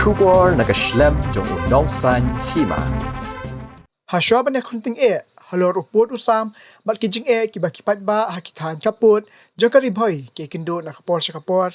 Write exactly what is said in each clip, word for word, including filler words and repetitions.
Khubor na ka shlem jong u nongsan hima. Hashwa ban ïakhun tyngeh halor u pud u sam bad ki jingeh kiba ki paidbah ha ki thaiñ khappud jong ka Ri Bhoi ki ïakynduh na ka por sha ka por.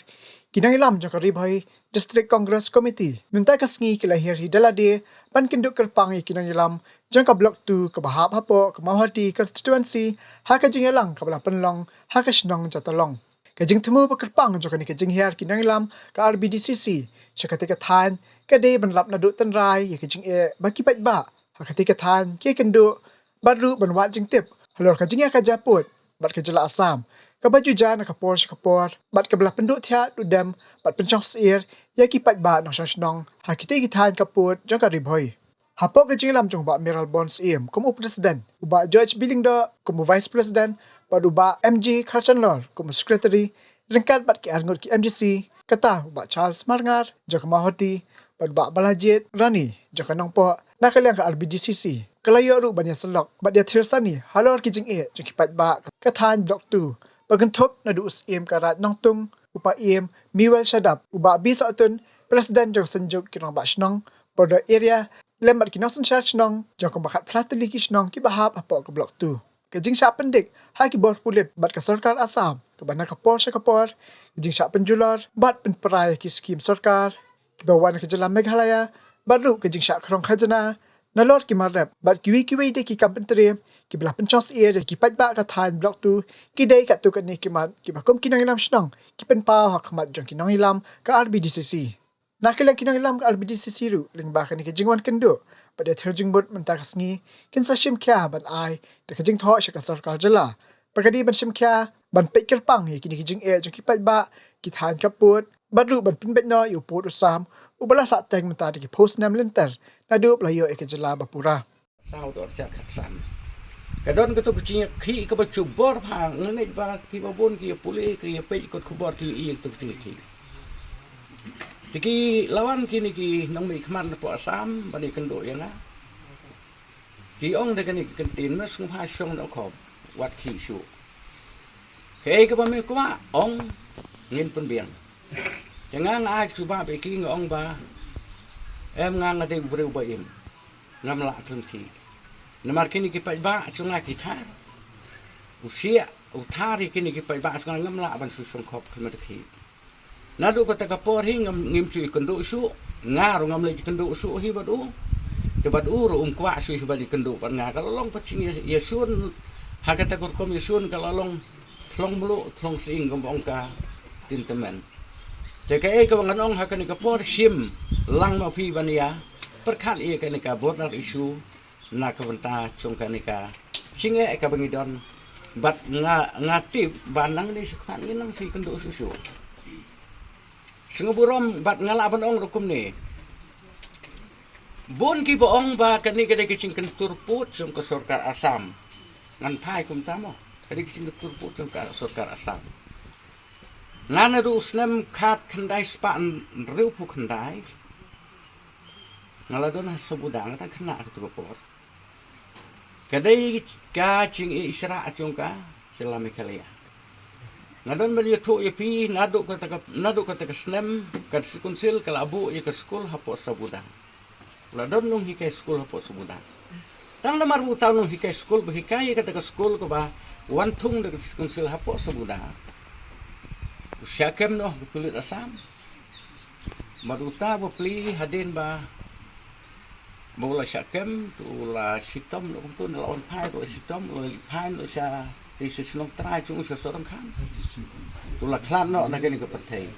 Ki nongïalam jong ka Ri Bhoi District Congress Committee mynta ka sngi ki la hiar hi da lade ban kynduh kyrpang ïa ki nongïalam jong ka Block two kaba hap hapoh ka Mawhati constituency ha ka jingïalang kaba la pynlong ha ka shnong Jatalong. Ka jingthmu ba kyrpang jong kane ka jinghiar ki nongïalam ka R B D C C sha katei ka thaiñ ka dei ban lap naduh tynrai ïa ka jingeh ba ki paidbah ha katei ka thaiñ ki ïakynduh bad ruh ban wad jingtip halor ka jingïakajia pud bad ka jylla Assam kaba ju jia na ka por sha ka por bad kaba la pynduh thiah duh dem bad pynshong syier ïa ki paidbah nongshong shnong ha kitei ki thaiñ khappud jong ka Ri Bhoi. Hapoh ka jingïalam jong u Bah Mayral Born Syiem kum u president, u Bah George B Lyngdoh kum u vice president bad u Bah M G Kharchanlor kum u secretary, ryngkat bad ki arngut ki M D C, kata u Bah Charles Marngar jong ka Mawhati bad u Bah Balajied Rani jong ka Nongpoh. Na ka liang ka R B D C C ka la ïoh ruh ban ïasyllok bad ïathir sani halor ki jingeh jong ki paidbah ka thaiñ Block two ba kynthup naduh u Syiem ka Raid Nongtung, u Paiem Mewel Shadap, u Bah B Sohtun, president jong ka Synjuk ki Rangbah Shnong Border Area, lem bad ki nongsynshar shnong jong kumba khatphra tylli ki shnong kiba hap hapoh ka Block two. Ka jingshah pyndik ha ki bor pulit bad ka sorkar Assam kaba na ka por sha ka por, ka jingshah pynjulor bad pynpra ïa ki skhim sorkar kiba wan na ka jylla Meghalaya bad ruh ka jingshah khrong khajna nalor ki mar rep bad kiwei kiwei de ki kam pyntriem kiba la pynshong syier ïa ki paidbah ka thaiñ Block two ki dei katto katne ki mat kiba kum ki nongïalam shnong ki pynpaw ha khmat jong ki nongïalam ka R B D C C. Na ka liang ki nongïalam ka R B D C C ruh lyngba kane ka jingwan kynduh bad ïathir jingmut mynta ka sngi kin sa shim khia ban ai da ka jingthoh sha ka sorkar jylla ba ka dei ban shim khia ban peit kyrpang ïa kine ki jingeh jong ki paidbah ki thaiñ khappud bad ruh ban pynbeit noh ïa u pud u sam uba la sah teng mynta da ki phew snem lynter naduh ba la ïoh ïa ka jylla ba pura. Saw dor sha khatsan. Ka don kato ka jingïakhih kaba jubor bha, nga ngeit ba kiba bun ki ïapule ki ïapeit kot khubor ki ïohi ïa kato ka jingïakhih. Te ki la wan kine ki nongmihkhmat napoh Assam ban ïakynduh ïa nga. Ki ong da kane ka kyntien, me sngewbha shong noh khop, wat khih shuh. Kaei kaba me kwah ong, ngin pynbiang. Te nga nga ai ka jubab ïa ki, nga ong ba em, nga nga dei u briew ba im. Ngam lah khlem khih. Namar kine ki paidbah jong nga ki thar. U siah u thar ïa kine ki paidbah jong nga, ngam lah ban shu shong khop khlem da khih. Naduh kata ka por hi ngam, ngim shu ïakynduh shuh. Nga ruh ngam leit ïakynduh shuh hi bad u. Te bad u ruh um kwah shuh hi ban ïakynduh bad nga. Ka la long pat jingïa, ïashun. Ha kata ka rukom ïashun ka la long thlong mluh thlong sying, kumba ong ka ktien tymmen. Te kaei kaba ngan ong ha kane ka por, shim lang ma phi ban ïa pyrkhat ïa kane ka border issue na ka bynta jong kane ka jingeh kaba ngi don. Bad nga, nga tip ba nangne shakhmat ngin nang sa ïakynduh shuh shuh. Sngewburom bad nga lah ban ong ruh kumne. Bun kiba ong ba kane ka dei ka jingkyntur pud jong ka sorkar Assam. Ngan phai kumta mo. Ka dei ka jingkyntur pud jong ka sorkar Assam. Nga naduh u snem khatkhyndai spah hynriewphew khyndai nga la don ha Sabuda, nga dang khynnah ha kato ka por. Ka dei ka jingïasyrah jong ka jylla Meghalaya. Nga don ban ïathuh ïa phi, naduh kata ka, naduh kata ka snem ka District Council ka la buh ïa ka skul hapoh Sabuda. La don nonghikai skul hapoh Sabuda. Tang namar ba uta u nonghikai skul ba hikai ïa kata ka skul kaba wan thung da ka District Council hapoh Sabuda, u shah kem noh ha ka pulit Assam. Bad uta u bapli hadien ba, ba u la shah kem, te u la shitom noh kumto, u la wan phai, u la shitom, u la leit phai noh sha, te sha shnong trai jong u sha Sohryngkham. Te u la khlad noh na kane ka pyrthei.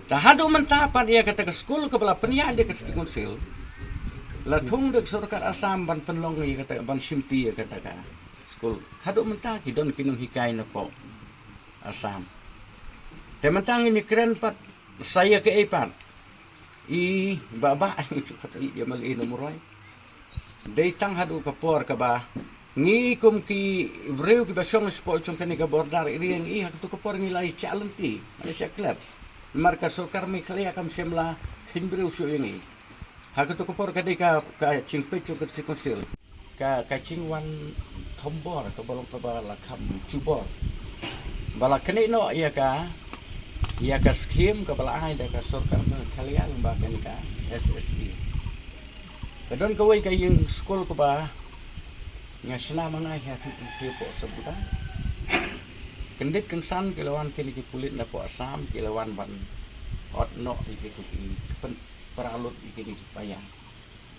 Te haduh mynta pat ïa kata ka skul kaba la pynïaid da ka District Council, la thung da ka sorkar Assam ban pynlong ïa kata, ban shimti ïa kata ka skul. Haduh mynta ki don ki nonghikai napoh Assam. Te mynta ngin ïakren pat sa ïa kaei pat. I Bah Bah, ngi shu pat i ïa ma i Nomroi. Dei tang haduh ka por kaba ngi kum ki briew kiba shong shapoh jong kane ka border area, ngi ha kato ka por ngi la ïa shah lynti, la ïa shah klep. Namar ka sorkar Meghalaya kam shym la kheiñ briew shuh ïa ngi. Ha kato ka por ka dei ka, ka jingpeit jong ka District Council. Ka, ka jingwan thombor kaba long kaba la kham jubor. Ba la knieh noh ïa ka ïa ka skhim kaba la ai da ka sorkar Meghalaya lyngba kane ka S S E. Ka don kawei ka ïing skul kaba nga shna ma nga ïa ki, ki pok Sabuda. Kyndit kynsan ki la wan kine ki pulit na pok Assam, ki la wan ban ot noh ïa ki, ki pyn-, para lut ïa kine ki paia.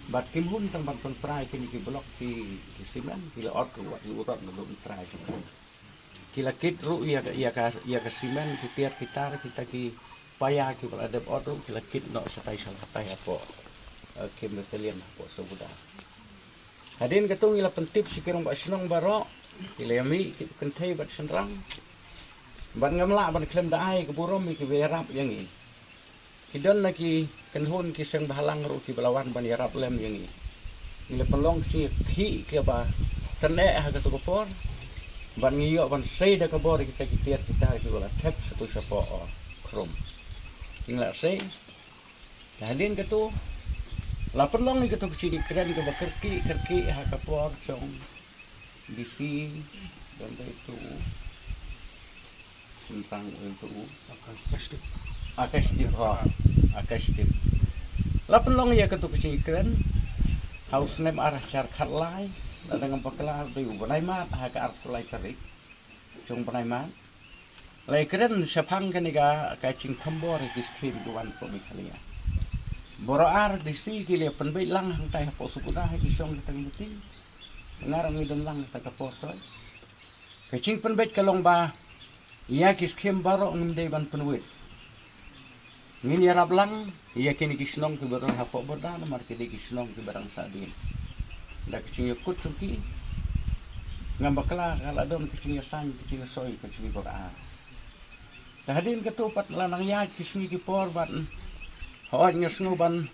Bad kim hun tang ban pynpra ïa kine ki blok ki, ki simen, ki la ot ruh wat ki urot na dum trai. Ki la kit ruh ïa ka, ïa ka, ïa ka simen, ki tiar ki tar, kita ki paia kiba la dep ot ruh ki la kit noh shatai sha la hatai hapoh, eh, Khim Battalion hapoh Sabuda. Hadien katu ngi la pyntip sha ki rangbah shnong baroh, ki la ïa mih ki kynthei bad shynrang. Bad ngam lah ban khlem da ai ka burom ïa kiba ïarap ïa ngi. Ki don na ki kynhun ki seng bhalang ruh kiba la wan ban ïarap lem ïa ngi. Ngi la pynlong shi khih kiba tyneh ha katu ka por. Bad ngi ïoh ban sei da ka bor ïa kita ki tiar ki tar kiba la thep sha tu sha poh, oh, khrum. Ngi la sei. Te hadien katu la pynlong ïa katu ka jingkren kaba kyrkieh kyrkieh ha ka por jong D C, don dei tu. Tentang itu. Akashdeep. Akashdeep, oh. Akashdeep. La pynlong ïa katu ka jingkren ha u snem ar hajar khatlai, la dang bakla dei u bnai Mart ha ka arphew lai tarik jong bnai Mart. La ïakren shaphang kane ka, ka jingthombor ïa ki skhim ki wan hapoh Meghalaya. Baroh ar D C ki la pynbeit lang hangtai hapoh Sabuda ha ki shong ki tang ki. Nga ruh ngi don lang ha ka por to. Ka jingpynbeit ka long ba ïa ki skhim baroh ngim dei ban pynwit. Ngin ïarap lang ïa kine ki shnong kiba don hapoh border namar ki dei ki shnong kiba dang sahdien. Da ka jingïakut jong ki, ngam bakla ka la don ka jingïasaiñ, ka jingïasoi, ka jingïakob ar. Te hadien katu pat la nang ïaid ki sngi ki por bad hooid nga sngew ban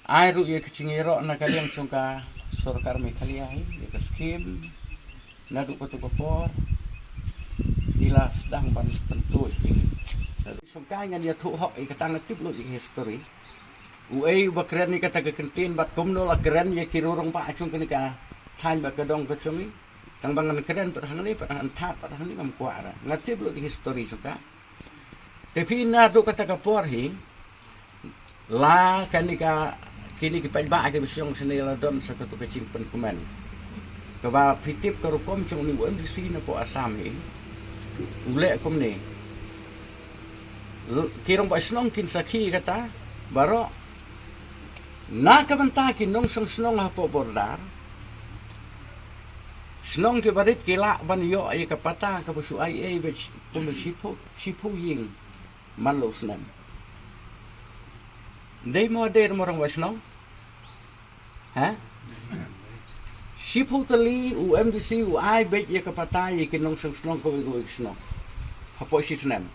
ai ruh ïa ka jingïaroh na ka liang jong ka sorkar Meghalaya hi, ïa ka skhim, naduh katu ka por ki la sdang ban pyntuid ïa ngi. Naduh shongkai ngan ïathuh hok ïa kata, nga tip lut ïa ka history. Uei uba kren ïa kata ka kyntien bad kumno la kren ïa ki rangbah jong kane ka thaiñ bad ka dong ka jong ngi. Tang ba ngan kren pat hangne pat han thad pat hangne ngam kwah ra. Nga tip lut ïa ka history jong ka. Te phi, naduh kata ka por hi la kane ka, kine ki paidbah kiba shong shane la don sa katu ka jingpynkmen kaba phi tip ka rukom jong une u M D C napoh Assam hi. U leh kumne. L-, ki rangbah shnong kin sakhi kata baroh. Na ka bynta ki nongshong shnong hapoh border, shnong kiba rit ki lah ban ïoh ïa ka patta kaba shu ai ei bad kum shiphew, shiphew ïing man la u snem. Dei mo dei mo rangbah shnong? Ha? Shiphew tylli u M D C u ai beit ïa ka patta ïa ki nongshong shnong kawei kawei ki shnong hapoh shi snem.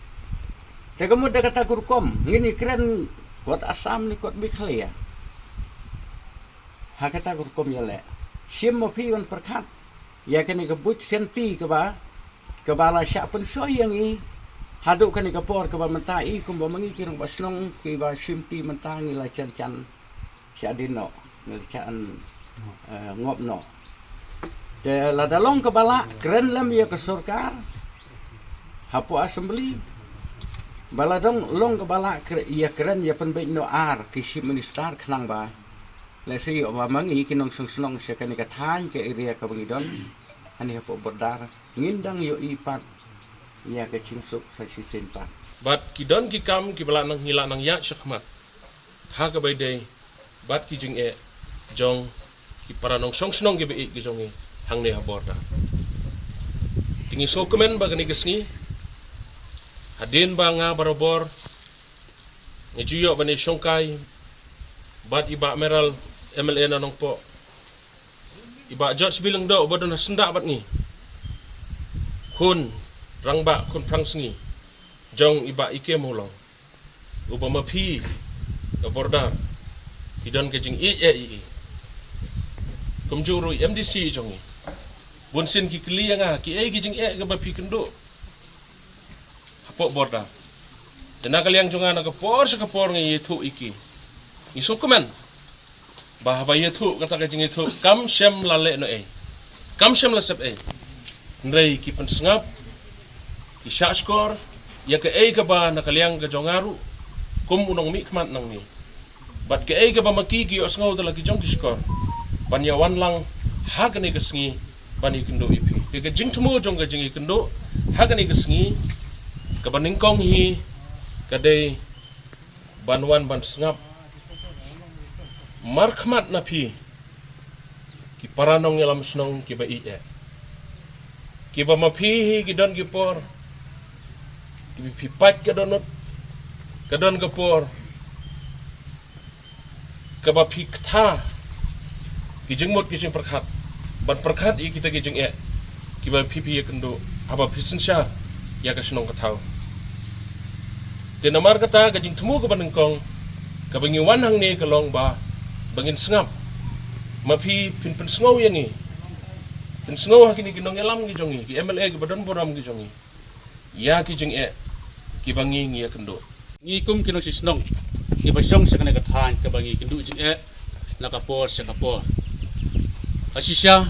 Te ka mut da kata ka rukom ngin ïakren kot Assam ne kot Meghalaya. Ha kata ka rukom ïaleh. Shim ma phi ban pyrkhat ïa kane ka buit senti kaba, kaba la shah pynshoi ïa ngi haduh kane ka por kaba mynta i kumba ma ngi ki rangbah shnong kiba shim ti mynta ngi la jan jan shah dien noh, ngi la jan, eh, ngop noh. Te lada long kaba lah kren lem ïa ka sorkar hapoh Assembly, ba la dang long kaba lah kre-, ïakren ïa pynbeit noh ar ki Chief Minister khnang ba lehse ïoh ba ma ngi ki nongshong shnong sha kane ka thaiñ ka area kaba ngi don hangne hapoh border ngin dang ïohi pat ïa ka jingsuk sa shisien pat. Bad ki don ki kam kiba lah nang, ngi lah nang ïaid shakhmat ha kaba ïadei bad ki jingeh jong ki para nongshong shnong kiba ïeit ki jong ngi hangne ha border. Te ngi sngewkmen ba kane ka sngi hadien ba nga barabor ngi ju ïoh ban ïashongkai bad i Bah Meral, M L A na Nongpoh, i Bah George B. Lyngdoh uba don ha syndah bad ngi, khun rangbah khun phrang sngi jong i Bah E K Mawlong, uba ma phi ka border ki don ka jingïeit eh ïa i. Kumjuh ruh i M D C jong ngi, bunsien ki kylli ïa nga kiei ki jingeh kaba phi kynduh hapoh border. Te na ka liang jong nga na ka por sha ka por ngi ïathuh ïa ki. Ngi sngewkmen ba haba ïathuh kata ka jingïathuh kam shym la leh noh ei, kam shym la sep ei. Hynrei ki pynsngap, ki shahshkor, ïa kaei kaba na ka liang ka jong nga ruh kum u nongmihkhmat nangne, bad kaei kaba ma ki ki ïohsngew da la ki jong ki shkor, ban ïa wan lang ha kane ka sngi ban ïakynduh ïa phi. Te ka jingthmu jong ka jingïakynduh ha kane ka sngi kaba nyngkong hi ka dei ban wan ban sngap markhmat na phi ki para nongïalam shnong kiba ïeit, kiba ma phi hi ki don ki por, kiba phi pait ka dohnud, ka don ka por kaba phi ktha ki jingmut ki jingpyrkhat, ban pyrkhat ïa kita ki jingeh kiba phi phi ïakynduh haba phi synshar ïa ka shnong ka thaw. Te namar kata ka jingthmu kaba nyngkong kaba ngi wan hangne ka long ba, ba ngin sngap, ma phi phin pynsngew ïa ngi, pynsngew ha kine ki nongïalam ki jong ngi, ki M L A kiba don burom ki jong ngi, ïa ki jingeh kiba ngi ngi ïakynduh. Ngi kum ki nongshong shnong kiba shong sha kane ka thaiñ kaba ngi kynduh jingeh na ka por sha ka por. Ka shisha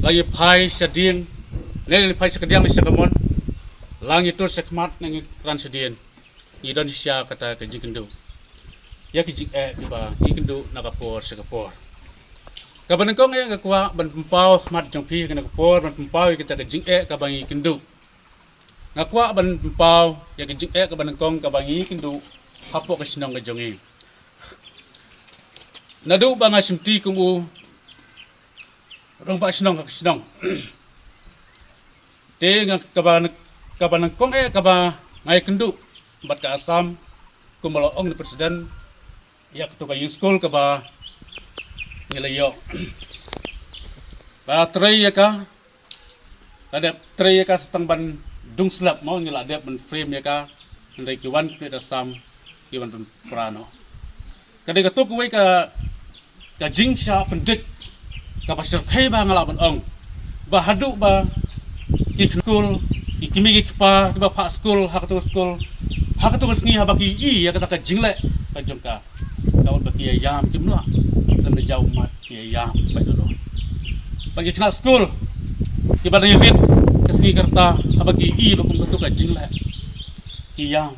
la ngi phai shadien, ne la ngi phai shakadiang ne shakamon, la ngi tur shakhmat ne ngi kren shadien, ngi don shisha kata ka jingkynduh ïa ki jingeh kiba ngi kynduh na ka por sha ka por. Kaba nyngkong eh nga kwah ban pynpaw khmat jong phi kane ka por, ban pynpaw ïa kita ka jingeh kaba ngi kynduh. Nga kwah ban pynpaw ïa ka jingeh kaba nyngkong kaba ngi kynduh hapoh ka shnong ka jong ngi. Naduh ba nga shimti kum u rangbah shnong ha ka shnong, te nga kaba, kaba nyngkong eh kaba nga ïakynduh bad ka Assam, kumba la ong na president, ïa katu ka ïing skul kaba ngi la ïoh. Ba trei ïa ka, la dep trei ïa ka sa tang ban dung slap mo, ngi la dep ban frame ïa ka, hynrei ki wan ki da sam, ki wan ban pra noh. Ka dei katu kawei ka, ka jingshah pyndik kaba shyrkhei ba nga lah ban ong, ba haduh ba ki khun skul, ki kmie ki kpa kiba phah skul ha katu ka skul, ha katu ka sngi haba ki i ïa kata ka jingleh ka jong ka, ka wan ba ki ïa ïam, kim lah lem da jaw mat, ki ïa ïam ba ïa dolo. Ba ki khynnah skul kiba dang ïa rit ka sngi ka rta, haba ki i ba kum katu ka jingleh, ki ïam.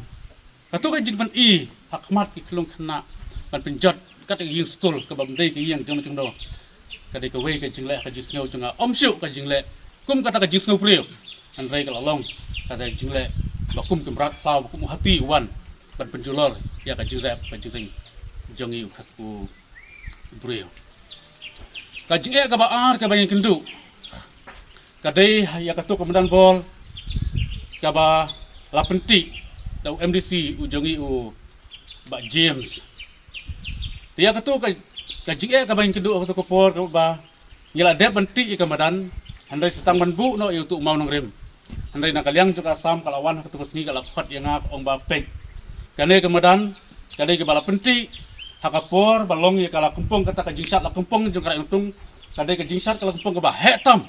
Katu ka jingpyni ha khmat ki khyllung khynnah ban pynjot kata ka ïing skul kaba ym dei ka ïing jong jong do. Ka dei kawei ka jingleh, ka jingsngew jong nga, ym shuh ka jingleh kum kata ka jingsngew briew, hynrei ka la long kata ka jingleh ba kum ki mrad phaw, ba kum u hati u wan ban pynjulor ïa ka jingrep ka jingring jong ngi u khat u briew. Ka jingeh kaba ar kaba ngi kynduh ka dei ïa katu ka madan bol kaba la pyntih da u M D C u jong ngi u Bah James. Te ïa katu ka, ka jingeh kaba ngi kynduh ha katu ka por kaba ngi la dep ban tih ïa ka madan, hynrei sa tang ban buh noh ïa utu u mawnongrim. Hynrei na ka liang jong ka Assam ka la wan ha katu ka sngi, ka la khot ïa nga, ka ong ba peit, kane ka madan ka dei kaba la pyntih ha ka por ba long ïa ka la kympong, kata ka jingshad la kympong jong ka Raid Nongtung, ka dei ka jingshad ka la kympong kaba heh tam,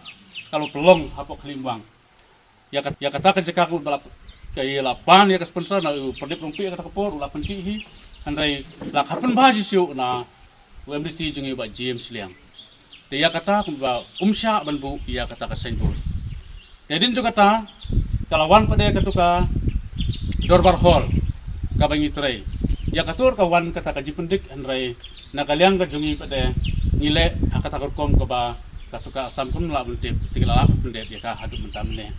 ka la pynlong hapoh Khliehmwang. Ïa ka, ïa kata ka jaka ka la, ka ïa la pan ïa ka sponsor na u Pradip Rongpieh, ïa kata ka por u la pyntih hi, hynrei la ka pynbha shisha na u M D C jong ngi u Bah James Liang. Te ïa kata kumba um shah ban buh ïa kata ka signboard. Te hadien jong kata ka la wan pat de katu ka Dorbar Hall kaba ngi trei. Ïa katu ka wan kata ka jingpyndik, hynrei na ka liang ka jong ngi pat de ngi leh ha kata ka rukom kaba ka sorkar Assam kam lah ban tip, te ki la lah ban pyndep ïa ka haduh mynta mynne.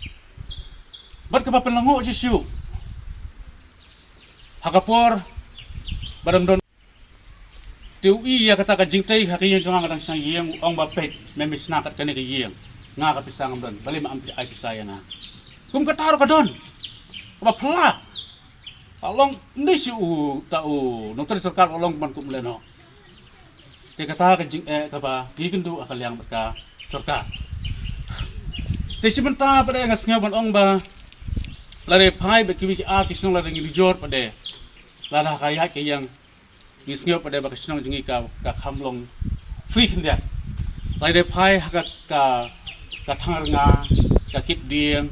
Bad kaba pynlyngngoh shisha ha ka por ba dang don, te u i ïa kata ka jingtei ha ka ïing jong nga, nga dang shna ïing, u ong ba peit, me me shna kat kane ka ïing, nga ka pisa ngam don, balei me am ai pisa ïa nga. Kum kata ruh ka don kaba phylla. Ka long, ym dei shuh uta u nongtrei sorkar u long ban kum lehnoh. Te kata ka jingeh kaba ngi kynduh ha ka liang bad ka sorkar. Te shi mynta pat de nga sngew ban ong ba lada phai bad kiwei ki ar ki shnong, lada ngi nujor pat de, lada ha ka ïaid ka ïeng, ngi sngew pat de ba ka shnong jong ngi ka, ka kham long free khyndiat. Lada phai ha ka, ka, ka Thangrynga, ka Kipdieng,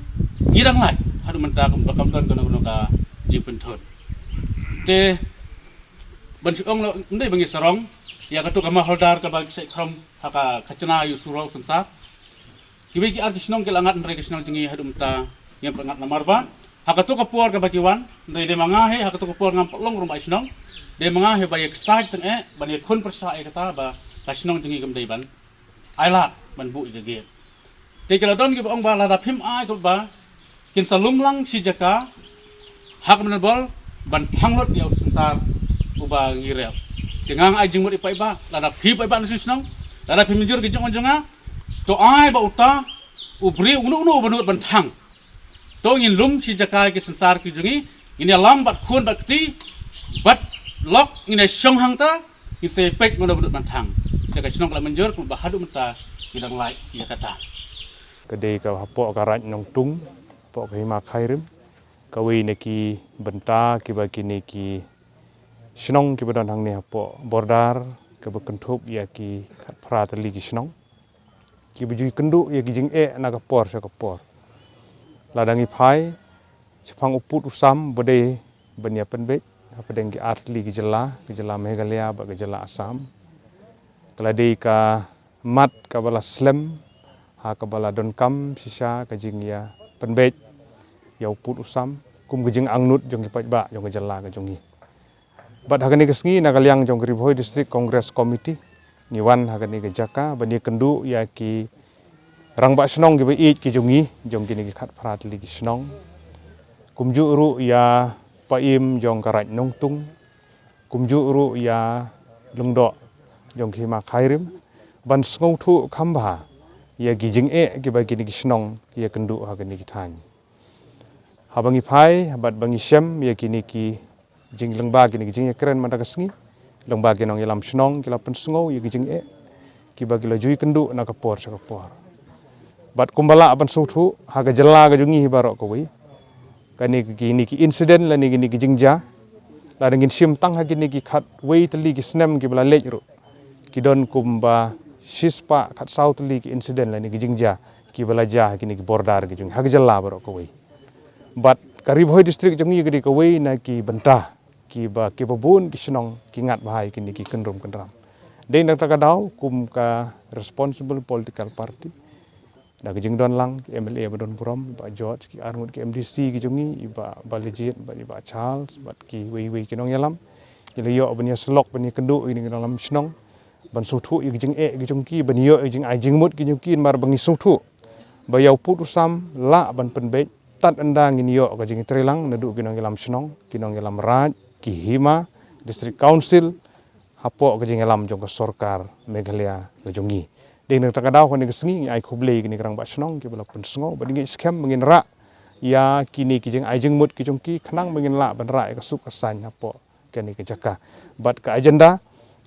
ngi dang lait haduh mynta kumba kam don kano kano ka jingpynthut. Te ban shu ong noh, ym dei ba ngi sarong ïa katu ka Maholdar kaba ki sait khrom ha ka khajna ïa u surok u synsar. Kiwei ki ar ki shnong ki la ngat, hynrei ka shnong jong ngi haduh mynta ngim pat ngat namar ba Ha kato ka por kaba ki wan, dei dei ma nga hi, ha kato ka por ngam pat long rangbah shnong, dei ma nga hi ba ïa ksaid tang eh, ban ïa khun pyrshah ïa kata ba ka shnong jong ngi kam dei ban ai lad ban buh ïa ka gate. Te ki la don kiba ong ba lada phim ai ka ba kin sa lum lang shi jaka ha ka Mawbor ban phang lut ïa u synsar uba ngi rep. Te nga nga ai jingmut ïa paidbah, lada phi paidbah na shnong, lada phi mynjur ki jong jong nga, to ai ba uta u briew uno uno ba nud ban thang. To ngin lum shi jaka ki synsar ki jong ngi, ngin ïalam bad khun bad kti, bad lok ngin ïa shong hangta, ngin sa peit mano ba nud ban thang. Te ka shnong ka la mynjur kumba haduh mynta ngi dang lait ïa kata. Ka dei ka hapoh ka Raid Nongtung, hapoh ka Hima Khyrim, kawei na ki bynta kiba kine ki shnong kiba don hangne hapoh border, kaba kynthup ïa ki khatphra tylli ki shnong, kiba ju ïakynduh ïa ki jingeh na ka por sha ka por. Lada ngi phai shaphang u pud u sam ba dei ban ïa pynbeit hapdeng ki artylli ki jylla, ki jylla Meghalaya bad ki jylla Assam, ka la dei ka mat kaba la slem ha kaba la donkam shisha ka jingïa pynbeit ïa u pud u sam kum ka jingangnud jong ki paidbah jong ka jylla ka jong ngi. Bad ha kane ka sngi na ka liang jong ka Ri Bhoi District Congress Committee ngi wan ha kane ka jaka ban ïakynduh ïa ki rangbah shnong kiba ïeit ki jong ngi, jong kine ki khatphra tylli ki shnong, kumjuh ruh ïa paim jong ka Raid Nongtung, kumjuh ruh ïa lyngdoh jong ka Hima Khyrim, ban sngewthuh kham bha ïa ki jingeh kiba kine ki shnong ki ïakynduh ha kine ki thaiñ. Haba ngi phai bad ba ngi shem ïa kine ki jing, lyngba kine ki jingïakren mynta ka sngi, lyngba ki nongïalam shnong ki la pynsngew ïa ki jingeh kiba ki la ju ïakynduh na ka por sha ka por. Bad kumba lah ban sngewthuh ha ka jylla ka jong ngi hi baroh kawei, kane ki, kine ki incident lane kine ki jingjia, lada ngin shim tang ha kine ki khatwei tylli ki snem kiba la leit ruh, ki don kumba shispah khatsaw tylli ki incident lane ki jingjia kiba la jia ha kine ki border ki jong ngi ha ka jylla baroh kawei. Bad ka Ri Bhoi District jong ngi ka dei kawei na ki bynta kiba, kiba bun ki shnong ki ngat bha ïa kine ki kyndrum kyndram. Dei na kata ka daw kum ka responsible political party, da ka jingdon lang ki M L A ba don burom, i Bah George, ki arngut ki M D C ki jong ngi, i Bah Balajied bad i Bah Charles bad kiwei wei ki nongïalam, ngi la ïoh ban ïasyllok ban ïakynduh ïa kine ki nongïalam shnong ban sngewthuh ïa ki jingeh ki jong ki, ban ïoh ïa ki jingai jingmut ki jong ki, namar ba ngi sngewthuh ba ïa u pud u sam lah ban pynbeit tad ynda ngin ïoh ka jingïatreilang naduh ki nongïalam shnong, ki nongïalam raid, ki hima, district council, hapoh ka jingïalam jong ka sorkar Meghalaya ka jong ngi. Dei na kata ka daw kane ka sngi ngi ai khublei ïa kine ki rangbah shnong kiba la pynsngew, bad ngi ngeit skhem ba ngin rah ïa kine ki jingai jingmut ki jong ki khnang ba ngin lah ban rah ïa ka suk ka saiñ hapoh kane ka jaka. Bad ka agenda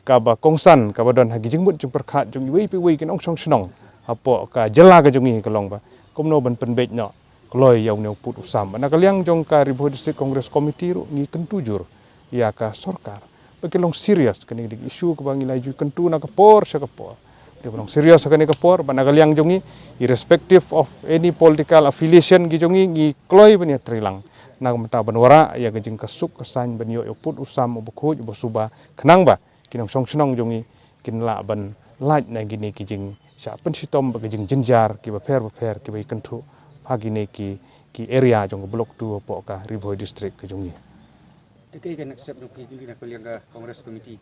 kaba kongsan kaba don ha ki jingmut jingpyrkhat jong iwei pa iwei ki nongshong shnong hapoh ka jylla ka jong ngi ka long ba kumno ban pynbeit noh kloi ïa une u pud u sam. Bad na ka liang jong ka Ri Bhoi District Congress Committee ruh ngi kyntu jur ïa ka sorkar ba ki long serious, kane ka dei ka issue kaba ngi la ju kyntu na ka por sha ka por. Dei ba long serious ha kane ka por, bad na ka liang jong ngi, irrespective of any political affiliation ki jong ngi, ngi kloi ban ïatreilang na ka bynta ban wanrah ïa ka jingkasuk ka saiñ ban ïoh ïa u pud u sam uba khuid uba suba, khnang ba ki nongshong shnong jong ngi kin lah ban lait na kine ki jingshah pynshitom bad ki jingjynjar kiba pher bapher kiba ïakynthuh ha kine ki, ki area jong ka Block two hapoh ka Ri Bhoi District ka jong ngi. Te kaei ka next step jong phi na ka liang ka Congress Committee?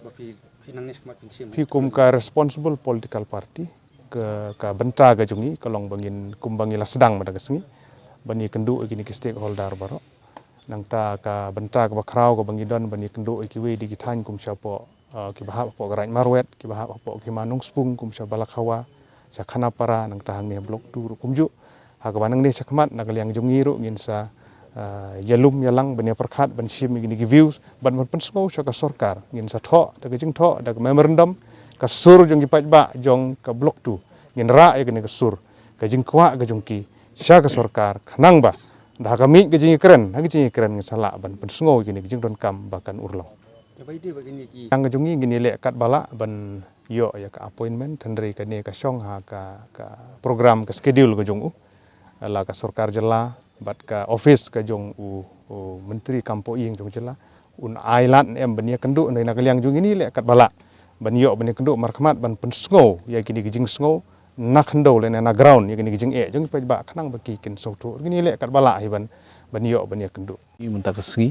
Ba phi, phi nangne shakhmat phin shim. Phi kum ka responsible political party, ka, ka bynta ka jong ngi ka long ba ngin, kumba ngi la sdang mynta ka sngi, ban ïakynduh ïa kine ki stakeholder baroh. Nangta ka bynta kaba khraw kaba ngi don ban ïakynduh ïa kiwei de ki thaiñ kum shapoh, ah, kiba hap hapoh ka Raid Marwet, kiba hap hapoh ka Hima Nongspung kum sha Balakhawa, sha Khanapara, nangta hangne Block two ruh kumjuh. Ha kaba nangne shakhmat na ka liang jong ngi ruh ngin sa, ah, ïalum ïalang ban ïapyrkhat ban shim ïa kine ki views bad ban pynsngew sha ka sorkar, ngin sa thoh da ka jingthoh da ka memorandum ka sur jong ki paidbah jong ka Block two, ngin rah ïa kane ka sur ka jingkwah ka jong ki sha ka sorkar khnang ba da ka mih ka jingïakren, ha ka jingïakren ngin sa lah ban pynsngew ïa kine ki jingdonkam ba kan urlong. Ïa ba ïadei bad kine ki, ïa ka jong ngi ngin ïaleh katba lah ban ïoh ïa ka appointment, hynrei kane ka shong ha ka, ka program, ka schedule ka jong u, la ka sorkar jylla bad ka office ka jong u, u Myntri Kam Pohïing jong jylla un ai lad ne em ban ïakynduh, hynrei na ka liang jong ngi ngin ïaleh katba lah ban ïoh ban ïakynduh markhmat ban pynsngew ïa kine ki jingsngew na khyndew lane na ground ïa kine ki jingeh jong ki paidbah khnang ba ki kin sngewthuh. Ngin ïaleh katba lah hi ban, ban ïoh ban ïakynduh. Mynta ka sngi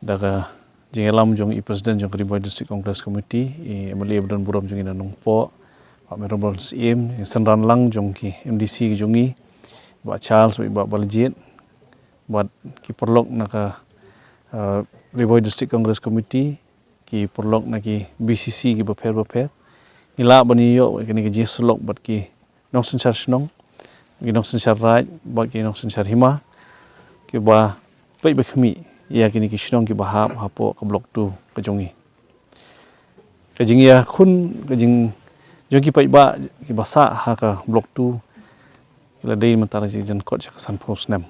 da ka jingïalam jong i President jong ka Ri Bhoi District Congress Committee, i M L A ba don burom jong ngi na Nongpoh, Bah Mayralborn Syiem, i synran lang jong ki M D C ki jong ngi, Bah Charles, Bah Balajied, bad ki paralok na ka, eh, Ri Bhoi District Congress Committee, ki paralok na ki B C C ki bapher bapher. Ngi lah ban ïoh kane ka jingsylok bad ki nongsynshar shnong, ki nongsynshar raid, bad ki nongsynshar hima, kiba peit ba khmih ïa kine ki shnong kiba hap hapoh ka Block two ka jong ngi. Ka jingïakhun, ka jing, jong ki paidbah kiba sah ha ka Block two, ki la dei mynta la jan kot sha ka sanphew snem.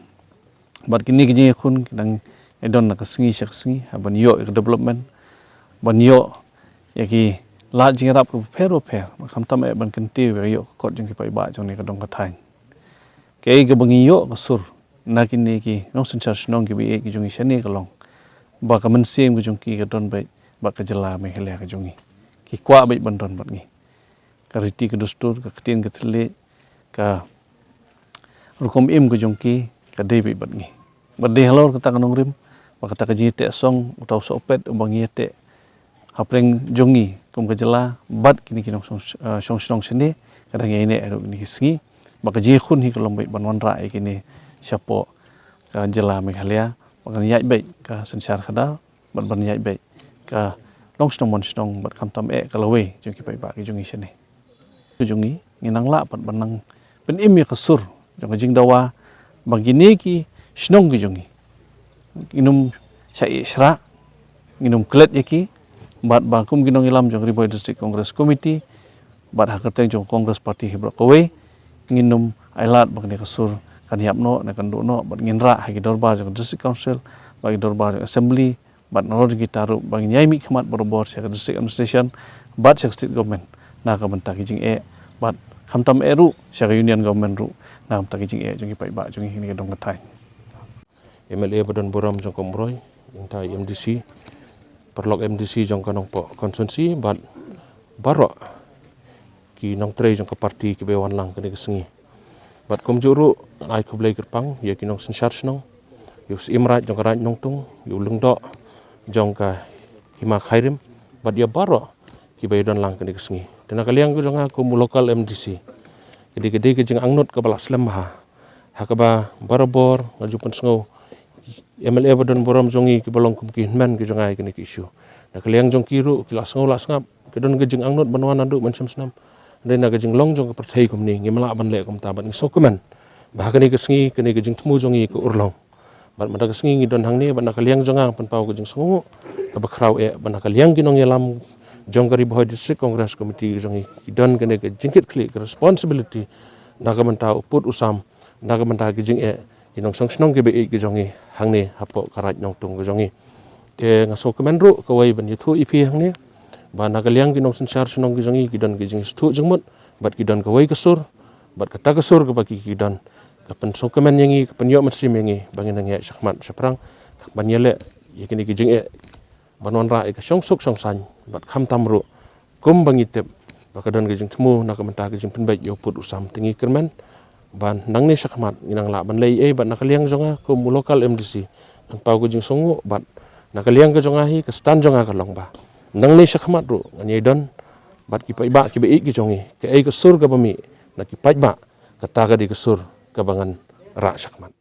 Bad kine ki jingïakhun ki dang ïadon na ka sngi sha ka sngi, ha ban ïoh ïa ka development, ban ïoh ïa ki lad jingïarap kiba pher bapher, bad khamtam eh ban kyntiew ïa ka ïoh ka kot jong ki paidbah jong kane ka dong ka thaiñ. Kaei kaba ngi ïoh ka sur na kine ki nongsynshar shnong kiba ïeit ki jong ngi shane ka long ba ka mynsiem ka jong ki ka don beit bad ka jylla Meghalaya ka jong ngi. Ki kwah beit ban don bad ngi. Ka riti ka dustur, ka ktien ka thylliej, ka rukom im ka jong ki ka dei beit bad ngi. Bad dei halor kata ka nongrim, bad kata ka jingïateh song, uta u sohpet uba ngi ïateh hapdeng jong ngi kum ka jylla bad kine ki nongshong, eh, shong shnong shane, ka dang ïaineh haduh kine ki sngi. Bad ka jingïakhun hi ka long beit ban wanrah ïa kine shapoh ka jylla Meghalaya, bad kan ïaid beit ka synshar khadar, bad ban ïaid beit ka long shnong man shnong, bad khamtam eh ka lawei jong ki paidbah ki jong ngi shane. Ki jong ngi, ngi nang lah pat ban nang pynim ïa ka sur jong ka jingdawa ba kine ki shnong ki jong ngi, ngin ym shah ïeh shrah, ngin ym klet ïa ki, bad ba kum ki nongïalam jong Ri Bhoi District Congress Committee bad ha kyrteng jong Congress Party hi baroh kawei, ngin ym ailad ba kane ka sur kan ïap noh ne kan duh noh, bad ngin rah ha ki dorbar jong District Council, bad ki dorbar jong Assembly, bad nalor jong kita ruh ba ngin ïai mihkhmat barabor sha ka District Administration bad sha ka State Government na ka bynta ki jingeh, bad khamtam eh ruh sha ka Union Government ruh na ka bynta ki jingeh jong ki paidbah jong ngi ha kane ka dong ka thaiñ. M L A ba don burom jong ka Umroi, nangta i M D C, paralok M D C jong ka Nongpoh constituency, bad baroh ki nongtrei jong ka party kiba wan lang kane ka sngi. Bad kumjuh ruh, ngan ai khublei kyrpang ïa ki nongsynshar shnong, ïa u Syiem Raid jong ka Raid Nongtung, ïa u Lyngdoh jong ka Hima Khyrim, bad ïa baroh kiba ïadon lang kane ka sngi. Te na ka liang ka jong nga kum u local M D C, ka dei, ka dei ka jingangnud kaba la slem bha, ha kaba barabor nga ju pynsngew M L A ba don burom jong ngi kiba long kum ki hynmen ki jong nga ïa kine ki issue. Na ka liang jong ki ruh ki la sngew la sngap, ki don ka jingangnud ban wan naduh mynshem snem. Hynrei na ka jinglong jong ka pyrthei kumne ngim lah ban leh kumta, bad ngi sngewkmen ba ha kane ka sngi kane ka jingthmu jong ngi ka urlong. Bad mynta ka sngi ngi don hangne, bad na ka liang jong nga pynpaw ka jingsngewnguh kaba khraw eh ba na ka liang ki nongïalam jong ka Ri Bhoi District Congress Committee jong ngi, ki don kane ka jingkitkhlieh, ka responsibility na ka bynta u pud u sam, na ka bynta ka jingeh ki nongshong shnong kiba ïeit ki jong ngi hangne hapoh ka Raid Nongtung ka jong ngi. Te nga sngewkmen ruh kawei ban ïathuh ïa phi hangne ba na ka liang ki nongsynshar shnong ki jong ngi, ki don ki jingsngewthuh jingmut bad ki don kawei ka sur, bad kata ka sur kaba ki, ki don ka pynsngewkmen ïa ngi, ka pynïoh mynsiem ïa ngi ba ngin nang ïaid shakhmat shaphrang ban ïaleh ïa kine ki jingeh ban wanrah ïa ka shongsuk shongsaiñ, bad khamtam ruh kumba ngi tip ba ka don ka jingthmu na ka bynta ka jingpynbeit ïa u pud u sam. Te ngi kyrmen ba nangne shakhmat ngin nang lah ban leh ei ei, bad na ka liang jong nga kum u local M D C ngan paw ka jingsngewnguh, bad na ka liang ka jong nga hi, ka stand jong nga ka long ba nangne shakhmat ruh ngan ïai don bad ki paidbah kiba ïeit ki jong ngi. Kaei ka sur kaba mih na ki paidbah, kata ka dei ka sur kaba ngan rah shakhmat.